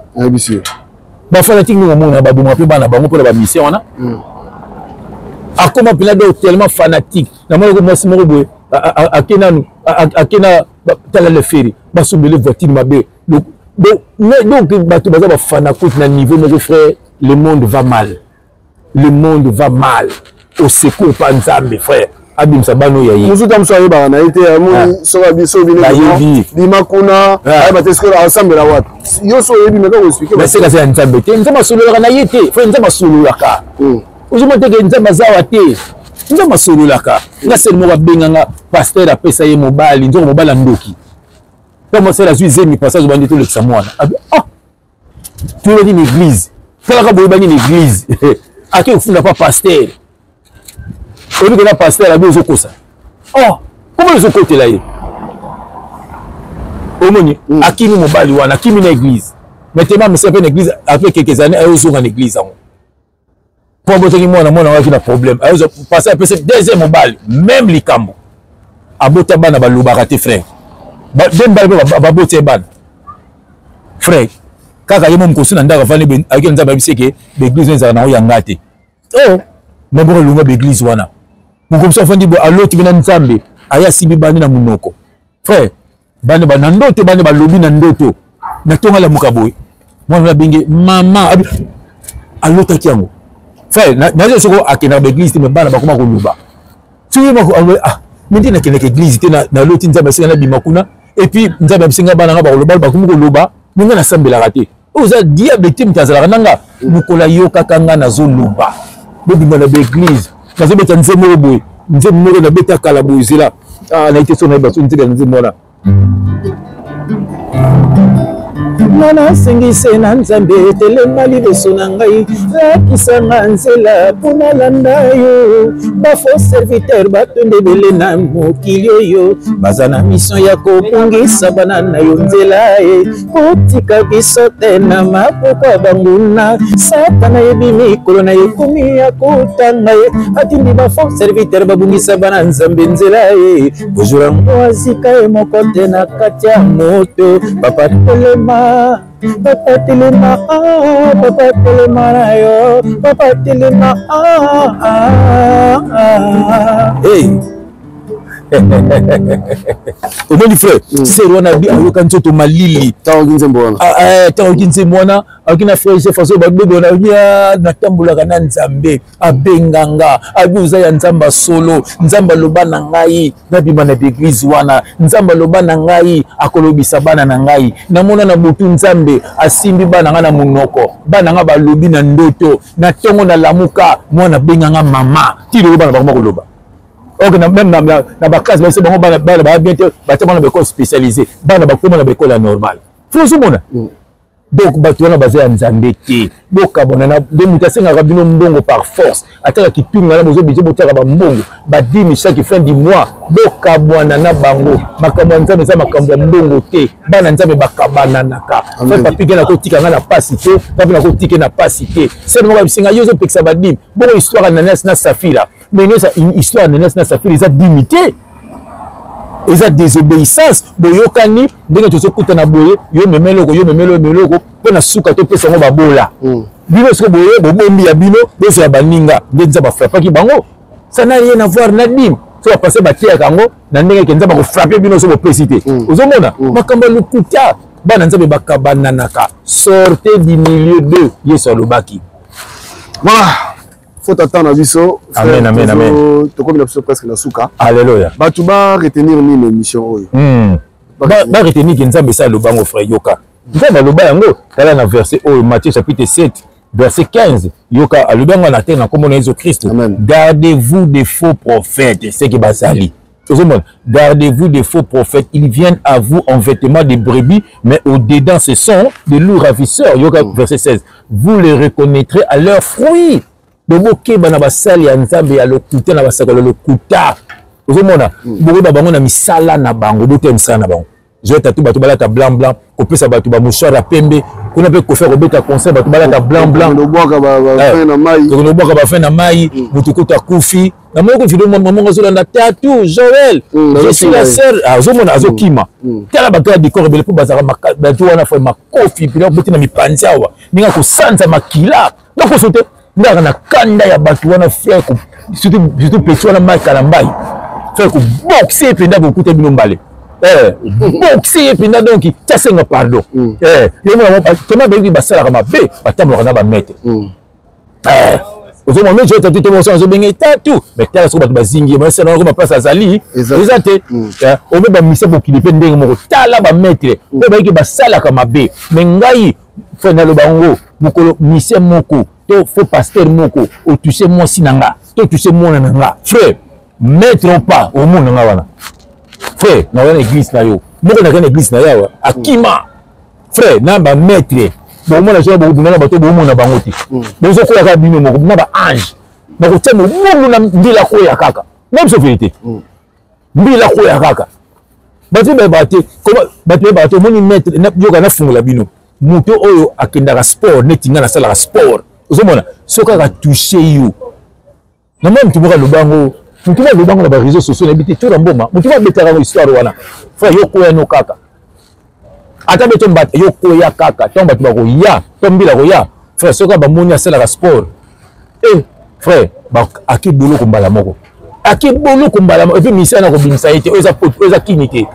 bafanatike ndenge omona baboma mpe bana bango mpona bamisien wana hmm. akoma mpena donc tellement fanatique namonaki mwasi moko boye ake nanu ake na tala le feri basombele voiture mabe donc bato baza bafanakwiti na niveau moko frère le monde va mal le monde va mal au secours pa nzambe frère abimisa bana oyo ya ye
mosusu ta mosusu ayebaka na ye te amoni ah. soki abiso bino bima kuna ah. ayeba te sikoyo asambela wapi yo so oyebi meka koexplike
naseka aza ya nzambe te nzambe asololaka na ye te frère nzambe asololaka hmm. ozomona te ke nzambe azawa te nzambe asololaka nga sele moko abenganga pasteur apesa ye mobali nzoko mobali ya ndoki ntango mwasi azwi zemi pasteur azobandi tolekisa mwana ah toyebani na église talaka boyebani na église ake kofunda pa pasteur oyebi kena pasteur abi ozokosa oh koma ozokotela ye omoni mm. akimi mobali wana akimi na église mais tema mesa mpe na église après quelques années ayozonga na église yango mpo abotaki mwana mwana waki na problème ayozwa pasteur apesi deuxième mobali même likambo abota bana balobaka te frère de mibali mpe baboti ye bana frère kaka ye mo mokosi na ndako afandi ayaki nzambe ayebisi eke baeglise wana ezalaka nango ya nga te o maboko elongwa baeglise wana mokomosu afandi boye aloti mpe na nzambe aye asimbi bandi na monoko frère bana ba na ndoto bana balobi na ndoto na tonga lamuka boye mwana abenge mama alotaki yango frère nazo soko akendaka ba église te mais bana bakoma koloba soki ah mais nde nakendaka église te naloti nzambe asenga nabima kuna et puis nzambe abisenga bana nga bakoloba bakomi koloba me nga nasambelaka te oyo oza diable te moto azalaka na nga mokolo ayokaka nga nazoloba bobima na baeglise nazobeta nzembo moko boye nzembo moko nabeta kala boye zela ah, naye te so nayeba so nzela nzembo wana nga nasengise na nzambe telema liboso na ngai lakisa nga nzela mpo nalanda yo bafaux serviteur batonda ebele na mokili oyo baza na mission ya kobungisa bana na yo nzela e kotika biso te na maboko ya banguna satana yebi mikolo na ekomi ya kotanga ye atindi bafaux serviteur babungisa bana nzambe nzela ye bozwa yango azika ye moko te na kati ya moto papa telema papa telema ah, papa telema na yo papa telema ah, ah, ah. Hey. omoni frère mm. sere wana abi ayoka nzoto malili
ntango oki nzembo wana
ah, eh, ntango oki nzembo wana ayoki na frère chef azo badodo na ah, natambolaka na nzambe abenga nga abi oza ya nzambe ya solo nzambe aloba na ngai nabima na baeglize wana nzambe aloba na ngai akolobisa bana na ngai namona na butu nzambe asimbi bana ngai na monoko bana ngai balobi na ndoto na ntongo nalamuka mwana abenga nga mama ti lelo bana bakoma koloba ok na même na, na, na baklasse bayese bango bana bana baya bien te batia bana baekole spécialisé bana bakoma na baekole ya normale fo ozomona mm. Donc bato wana baza ya Nzambe te. Bokabwana na de moto asengaka bino mbongo par force, ataka kitunga na bozo bije botiaka bambongo badimi chaque fin du mois. Bokabwana na bango. Makambo ya Nzambe eza makambo ya mbongo te. Bana Nzambe bakabananaka. Frère Papi Gena akotika nga na pasi te, Papi nakotika na pasi te. Sele moko abisinga yo ozopekisa badimi. Bongo histoire ya Ananias na Safira. Mais nyonso histoire ya Ananias na Safira eza dimi te. Eza désobéissance. Boyokani ndenge tozokutana boye, yo mema eloko, yo mema eloko, eloko mpo na suka topesa yango babola. Bino soki boye bobombi ya bino, bozwa ya baninga, nde Nzambe afrapaki bango. Ça n'a rien à voir na dime. So bapase bateyaka yango na ndenge ke Nzambe akofrape bino so bopesi te. Ozomona makambo ya lokuta. Bana Nzambe bakabananaka. Sortez du milieu d'eux, Yesu alobaki.
Voilà. Faut attendre biso.
Amen, amen, amen.
Tokomi na biso presque na suka.
Alléluia.
Bato ba retenir nini émission oyo?
Ba retenir ke Nzambe esa aloba ngo, frère, yoka. Nzambe aloba yango, tala na verset oyo, Matthieu chapitre 7, verset 15. Yoka, alobi yango na te na kombo na Yesu Christ. Gardez-vous des faux prophètes, c'est que bazali. Gardez-vous des faux prophètes, ils viennent à vous en vêtements de brebis, mais au-dedans ce sont des loups ravisseurs. Yoka, verset 16. Vous les reconnaîtrez à leurs fruits. Bobokeba na basali ya Nzambe ya lokuta na basakolo lokuta. Ozomona, bokoyeba bango na misala na bango, boteya misala na bango. Joël Tatou, bato balata blanc blanc, kopesa bato ba mouchoir ya pembe, kuna pe Kofi akobeta concert, bato balata blanc blanc.
Tokobwaka ba fin na mai.
Tokobwaka ba fin na mai, moto kutu akufi. Na moko video mwa mama azolanda Tatou, Joël, je suis la sœur, azomona azokima. Tala bato ya décor ebele po bazalaka bato wana fa makofi, puis boti na mipanzi awa. Ninga kosanza makila. Nakoso te. Ndaka na kanda ya bato wana frère, surtout surtout petit wana Mike Kalambay. Frère ko boxer mpenza kokuta bino mbale. Boxer ye mpenza donc tia senga pardon. Yo mona toma bayebi basalaka mabe, batambolaka na ba maître. Ozomona mais Joël Tatou tomoso azobenge Tatou, mais tala soki bato bazingi ye, basala yango ba place azali, eza te. Obe ba misa mokili mpe ndenge moko, tala ba maître, mpe bayiki basalaka mabe. Mais ngai frère naloba yango mokolo mise moko to faux pasteur moko otouche mwasi na nga to otouche mwana na nga, frère maître ou pas omona nga wana, frère na wana église na yo moko na kana église na yawa akima frère na ba maître bomona soki bokobima na bato bomona bango te, bozokoya kaka bino moko na ba ange nakotia mobulu na mbila koya kaka na biso vérité mbila koya kaka bato bayebaka te, bato bayebaka te. Omoni maître yoka nafungola bino moto oyo akendaka sport neti nga nasalaka sport, ozomona soki kaka touche yo na mwa motu moko aloba yango, motu moko aloba yango na ba réseaux sociaux nayebi te tola mboma motu moko abetaka yango histoire wana, frère yo koya no kaka ata beto mbata yo koya kaka ntango bato bakoya to mbila koya frère soki bamoni asalaka sport frère ake boloko mbala moko, ake boloko mbala moko, et puis misala na kobimisa ye te, oyo eza kini te.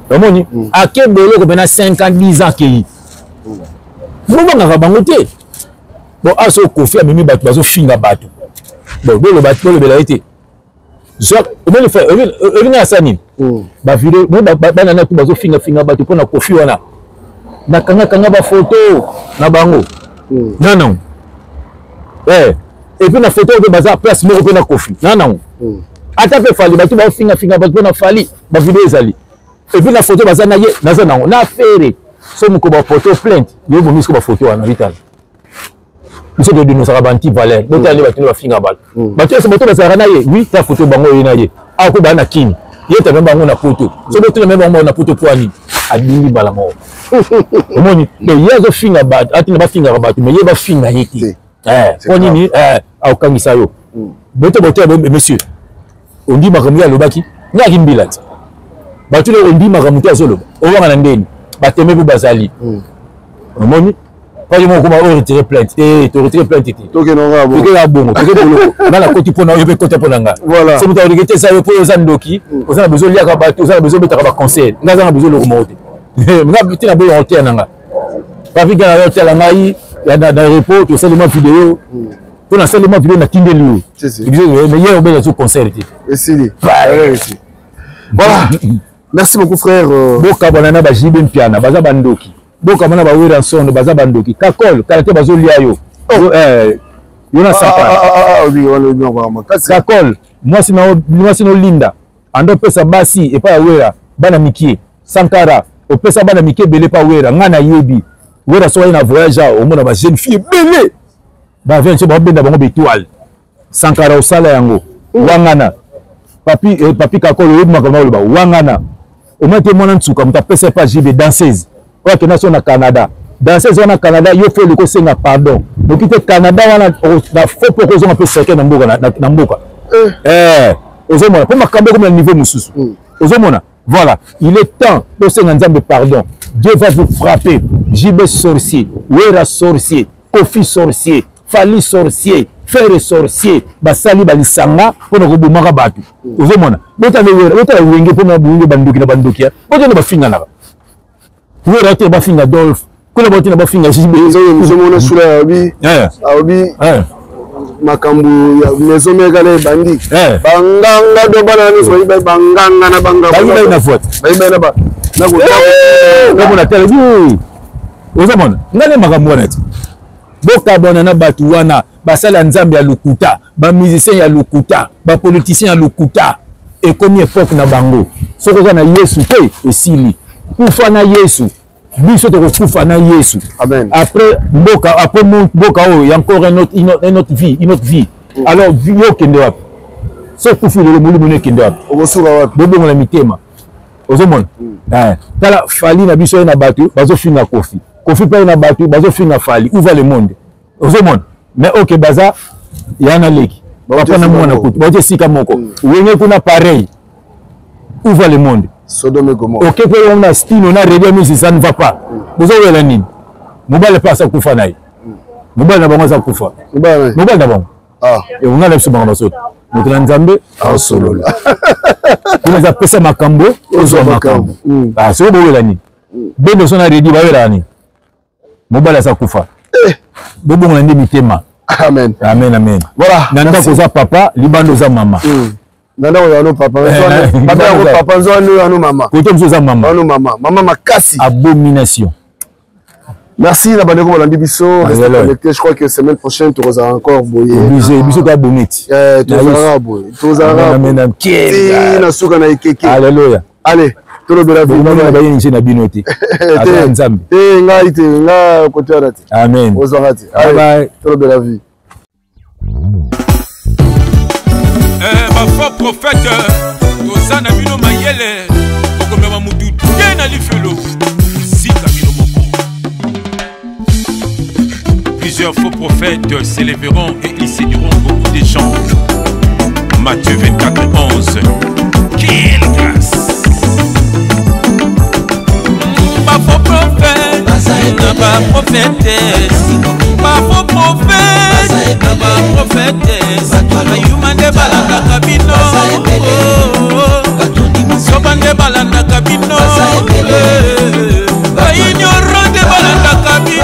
Omoni ake boloko mpena 5 ans 10 ans akei, bobangaka bango te. Bon aso Kofi amemi bato bazofinga bato, bon boloba bolobela ye te. Omoni frère olinga asala nini bavideo bana na tu bazofingafinga bato mpona Kofi wana, nakangakanga bafoto na bango nanango et puis na photo mpe baza place moko mpe na Kofi nanango, ata mpe Fally bato baofingafinga bato mpona Fally, bavideo ezali, et puis na photo baza na ye naza nango na affaire so moko bafoto plainte yo bomi siko bafoto wana vitala biso todenosaka ba anti valeur botala nde bato nde bafinga bato bato nyonso bato bazalaka na ye wi ta foto bango ye na ye awa ko baa na kini ye tame bango na poto so botuna me bango na poto po ani adingi mbala moko omoni donc ye azofinga bato atina bafingaka bato mais ye bafinga ye te po nini akokangisa yo boto boto monsieur ondimaka moto alobaki ngaki mbila ti bato nde ondimaka moto azoloba owanga na ndeni bateme mpe bazali omoni paki moko koma oyo retire plainte te, to retire plainte te, tokenda bongo toke boloko nga nakoti mpona oyo mpe kota mpona nga so moto akolingi te eza yo mpo oyo oza ndoki, oza na besoin oliaka bato, oza na besoin obetaka baconseil, nga aza na besoin eloko moko te, nga te na boyo oteya na nga papi gana yo otala ngai na repos tosali mwa video mpo nasali mwa video natindeli yo mais ye obeta so concert te.
Esili. Voilà, merci beaucoup frère.
Bokabwana na bajibe mpiana baza bandoki, bokabwana ba Werrason baza bandoki, kakol kala te bazolia yo yo na sapa kakol mwasi nolinda ando opesa basi epai ya Wera bana mikie, Sankara opesa bana mikie ebele epai Wera, ngai nayebi. Wera soki aye na voyage awa, omona ba jeune fille ebele bavient so babenda bango baetoile. Sankara osala yango wangana. Papi, eh, Papi Kakolo, oyebi makambo oloba wangana. Omoni te mwana nsuka moto apesa epa JB danseuse oyo akenda so na Canada. Danseuse wana Canada, yo fo oliko senga pardon noki te Canada wana na fo mpo okozonga mpe seke na mboka na mboka. Eh, ozomona mpo makambo ekomi na niveau mosusu. Ozomona. Voilà, il est temps bosenga Nzambe pardon. Dieu va vous frapper. JB sorcier, Wera sorcier, Kofi sorcier, Fally sorcier, Ferre sorcier, basali balisanga mpo na kobomaka bato. Ozomona, botala Wera, botala Wenge mpo na Wenge bandoki na bandoki, botala bafinganaka. Wera te bafinga Dolph, kuna batina bafinga JB.
Ozomona sula alobi, alobi makambo ya maison mère kala ebandi banganga do bana nyonso bayibai banganga na banganga
bayibai na vote
bayibai na ba
nakomona tele ozomona ngai nde makambo wana ti bokabwana na bato wana, basali ya Nzambe ya lokuta, bamusicien ya lokuta, bapoliticien ya lokuta. Ekomi epoke na bango. Soki oza na Yesu te, esili. Kufa na Yesu, biso tokokufa na Yesu.
Amen.
Après mboka, après mboka oyo, ya encore un autre, une, une autre vie, une autre vie. Alors yo okende wapi? So okufi lelo, molimo no ekende wapi?
Okosuka wapi?
Bobongola mitema. Ozomona, tala Fally na biso, ye na bato bazofinga Kofi, Kofi mpe ye na bato bazofinga Fally. Où va le monde? Ozomona, mais ok, baza ya na leki, papa na mwana, kutu bauti esika moko. Wenge kuna pareil. Où va le monde?
Sodome et Gomorrhe.
Ok, mpe yango na stino na redia misi, ça ne va pas. Bozowela nini? Mobali mpe aza kufa na ye, mobali na bango aza kufa, mobali na bango. Ekonga na biso bango basoto, moto na Nzambe aosolola kuna eza pesa makambo, ozwa makambo. Soki bowela nini, bende so na redi bawelaka nini? Mobali aza kufa, bobongola nde mitema.
Amen.
Amen, amen.
Voilà.
Na ndako oza papa, libanda oza mama.
Na ndako yano papa, papa nzwano yano mama.
Kote mosusu oza mama.
Yano mama, mama makasi.
Abomination.
Merci na bandeko balandi biso, restez connectés. Je crois que semaine prochaine tokozala encore boye.
Obligé, biso toya boneti.
Tozalaka boye, tozalaka na suka na ekeke.
Alléluia.
Allez, tolobela
vie bayini nse na bino te, aza Nzambe.
Te, ngai te, nga kote wana te.
Amen.
Ozwaka te. Allez, tolobela vie.
Bafaux prophète, toza na bino mayele, okomema mutu te na lifelo, sika bino moko. Plusieurs faux prophètes s'élèveront et ils séduiront beaucoup de gens. Matthieu 24 11. Quelle grâce! Bafaux prophète na baprofetese, bafaux prophète na baprofetese, bayuma nde balandaka bino, soba nde balandaka bino, baignoro nde balandaka bino.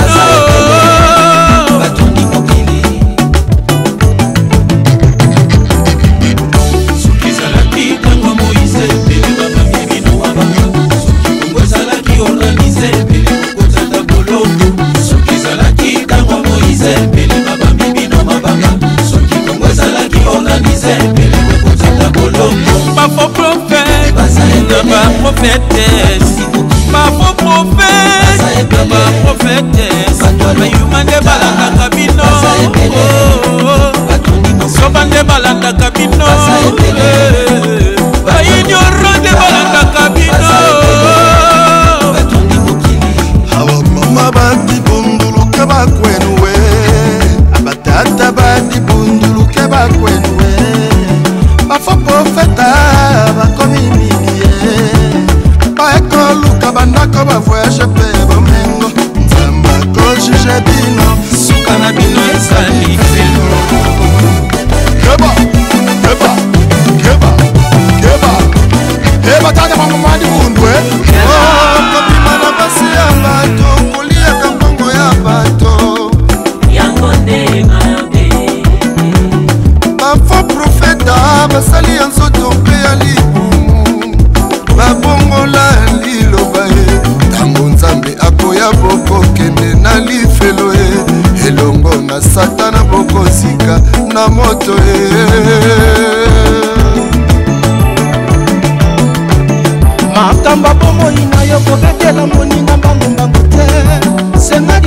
Soki ezalaki ntango ya Moïse, mbele babambi bino mabanga. Soki Kongo ezalaki organisé, mbele bokotata boloko. Soki ezalaki ntango ya Moïse, mbele babambi bino mabanga. Soki Kongo ezalaki organisé, mbele bokotata boloko. Bafaux prophète na baprofetese, bafaux prophète na baprofetese, bayuma nde balandaka bino, soba nde balandaka bino, baignoro nde balandaka bino.
Awa mama badibunduluke bakwenuwe, abatata badibunduluke bakwenuwe, bafaux profeta bakomi mingi ye, baekoluka bandako, bavoyage mpe bomengo. Nzambe akojuge bino,
suka na bino ezali lifelo.
Keba, keba, keba, keba, keba, tata bamamadi bundwe kobima na basi ya bato, koliaka mbongo ya bato.
Yango nde mabe.
Bafaux profeta basali ya nzoto mpe ya libumu, babongola liloba ye. Ntango Nzambe akoya, bokokende na lifelo ye elongo na Satana, bokozika na moto ye.
Makambo ya bomoi na yo, kobetela moninga mbangombango te, senga.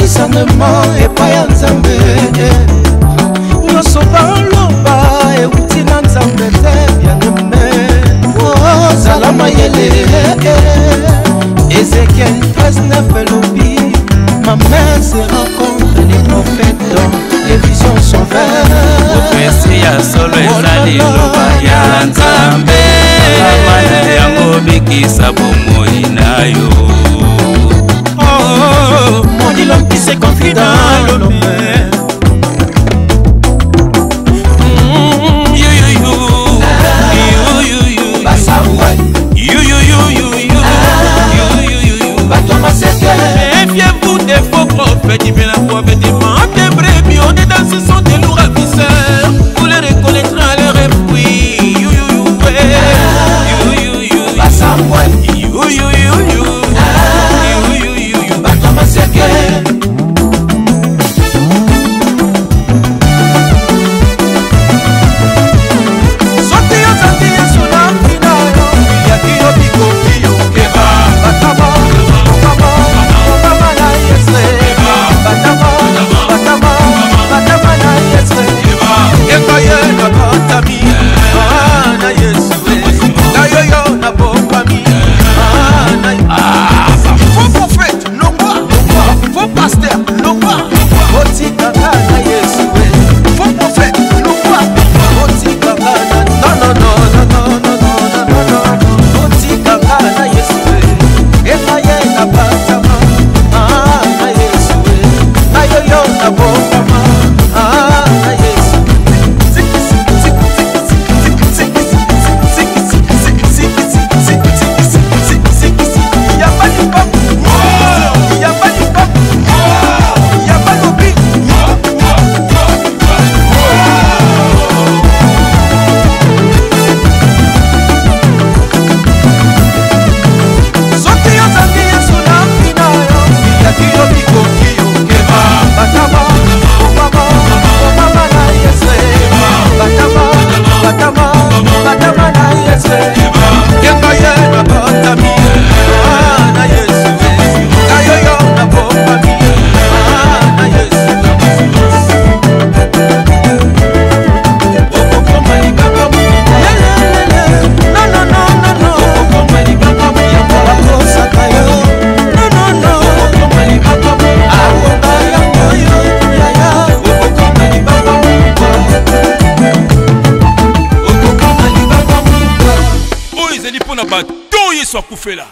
liloba ya Nzambe, kangama na yango bikisa bomoi na yo.
Oh, maudit l'homme qui se confie dans l'homme.
Méfiez-vous des faux prophètes, ils viennent à prophètes, ils mentent des brebis, on est dans ce sont des loups ravisseurs. Vous les reconnaîtrez à leur fruit. You, you, you, you, you, you, you, you, you, you, you, you, you.
Soki ozangi Yesu na mpi na yo, yaki yo bikoki yo. Batama, batama, batama na Yesu. Batama, batama, batama na Yesu. Yeka ye na batami, ah, na Yesu. Na yo yo na bombami, ah, na Faux prophète, longwa. Faux pasteur, longwa. Otikanga na Yesu. Faux prophète, longwa. Otikanga na non non non non non non non non non. Otikanga na Yesu. Eka ye na batama, ah, na Yesu. Na yo yo na bombama, ah, na Yesu. Soki ozangi Yesu na mpi na yo, yaki yo bikoki yo. Batama, obama, obama na Yesu. Batama, batama, batama na Yesu. Kenga ye na batami, ah, na Yesu. Na yo yo na bombami, ah, na Yesu.
Okokoma libanga monene.
Lelelele, non, non, non, non, non.
Okokoma libanga monene.
Bakosaka yo, non, non, non.
Okokoma libanga monene.
Akonga yango yo, yaya.
Okokoma libanga monene. Okokoma libanga monene.
Oyo ezali mpo na bato oyo Yesu akufela.